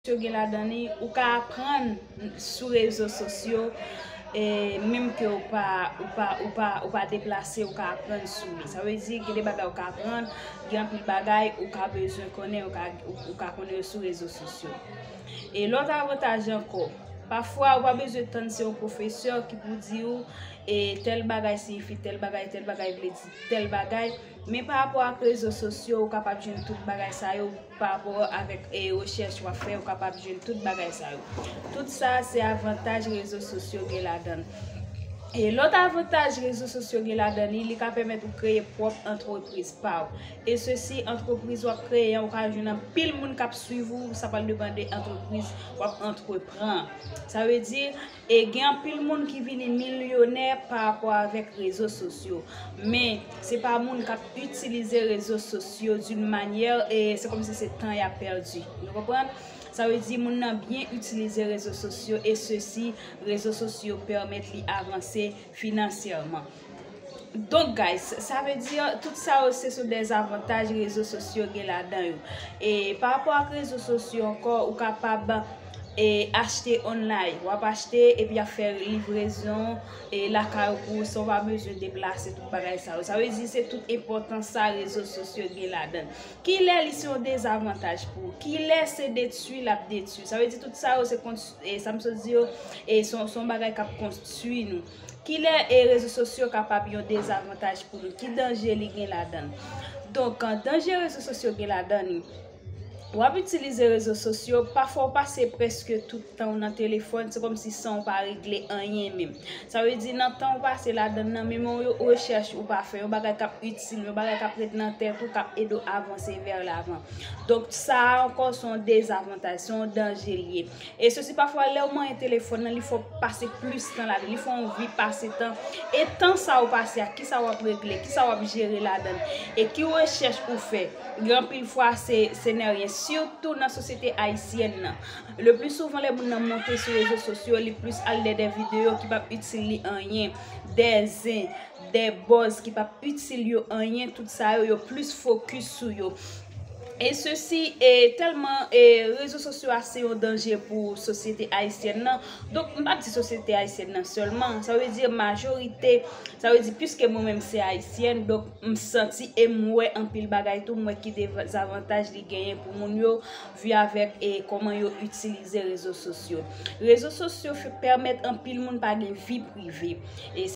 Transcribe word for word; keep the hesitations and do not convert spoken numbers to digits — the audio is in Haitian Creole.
yo gen ladan li, ou ka aprann sou rezo sosyo, e menm ke ou pa, ou pa, ou pa, ou pa deplase, ou ka aprann sou li. Sa vle di, gen de bagay ou ka aprann, gen anpil bagay ou ka bezwen konnen, ou ka, ou, ou ka konnen yo sou rezo sosyo. E lòt avantaj ankò, pafwa ou pa bezwen tann se yon pwofesè ki pou di w, e tèl bagay siyifi tèl bagay, tèl bagay vle di tèl bagay. Men pa rapò ak rezo sosyo, ou kapab jwenn tout bagay sa yo pa rapò avèk e rechèch w ap fè, ou kapab jwenn tout bagay sa yo. Tout sa se avantaj rezo sosyo gen ladan l. E lòt avantaj rezo sosyo gen ladan li, li ka pèmèt ou kreye pwòp antrepriz pa w. E sesi, antrepriz w ap kreye an, ou ka jwenn anpil moun k ap swiv ou, sa pral depann de antrepriz w ap antreprann. Sa vle di, e gen anpil moun ki vini milyonè pa rapò avèk rezo sosyo. Men, se pa moun k ap itilize rezo sosyo d'une manière, e se kòmsi se tan y ap pèdi. Nou konprann? Sa vle di, moun nan byen itilize rezo sosyo, e sesi, rezo sosyo pèmèt li avanse finansyèman. Donk, guys, sa vle di, tout sa yo, se sou de avantaj rezo sosyo gen ladan yo. E pa rapò ak rezo sosyo ankò, ou kapab e achte online. W ap achte epi y ap fè livrezon e lakay ou pou ou san w pa bezwen deplase, tout bagay sa yo. Sa vle di se tout enpòtans sa rezo sosyo gen ladan l. Kilè li se yon dezavantaj pou ou? Kilè se detwi l ap detwi? Sa vle di tout sa yo se kont, e sa m sot di yo, e se yon, se yon bagay k ap konstwi nou. Kilè e rezo sosyo kapab yon dezavantaj pou nou? Ki danje li gen ladan l? Donk, danje rezo sosyo gen ladan li, w ap itilize rezo sosyo, pafwa w pase prèske tout tan w nan telefòn, se kòmsi san w pa regle anyen menm. Sa vle di nan tan w pase ladan l nan, menm yon rechèch ou pa fè, yon bagay k ap itil, yon bagay k ap ret nan tèt ou, k ap ede w avanse vè lavan. Donk, sa a ankò se yon dezavantaj, se yon danje li ye. E sesi pafwa, lè w manyen telefòn nan, li fè w pase plis tan ladan l, li fè w anvi pase tan. E tan sa w pase a, kisa w ap regle, kisa w ap jere ladan l, e ki rechèch ou fè? Gen anpil fwa, se, se nèryen, sitou nan sosyete ayisyèn nan. Le pli souvan, lè moun nan monte sou rezo sosyo, li plis al dèyè de videyo ki p ap itil li anyen, de zen, de buzz ki p ap itil yo anyen, tout sa yo, yo plis fokis sou yo. E sesi, e tèlman e rezo sosyo a se yon danje pou sosyete ayisyèn nan. Donk, m p ap di sosyete ayisyèn nan sèlman. Sa vle di majorite, sa vle di piske mwen menm se ayisyèn, donk m santi e m wè anpil bagay tou, m wè ki dezavantaj li genyen pou moun yo, vi avèk e kòman yo itilize rezo sosyo. Rezo sosyo fè, pèmèt anpil moun pa gen vi prive. E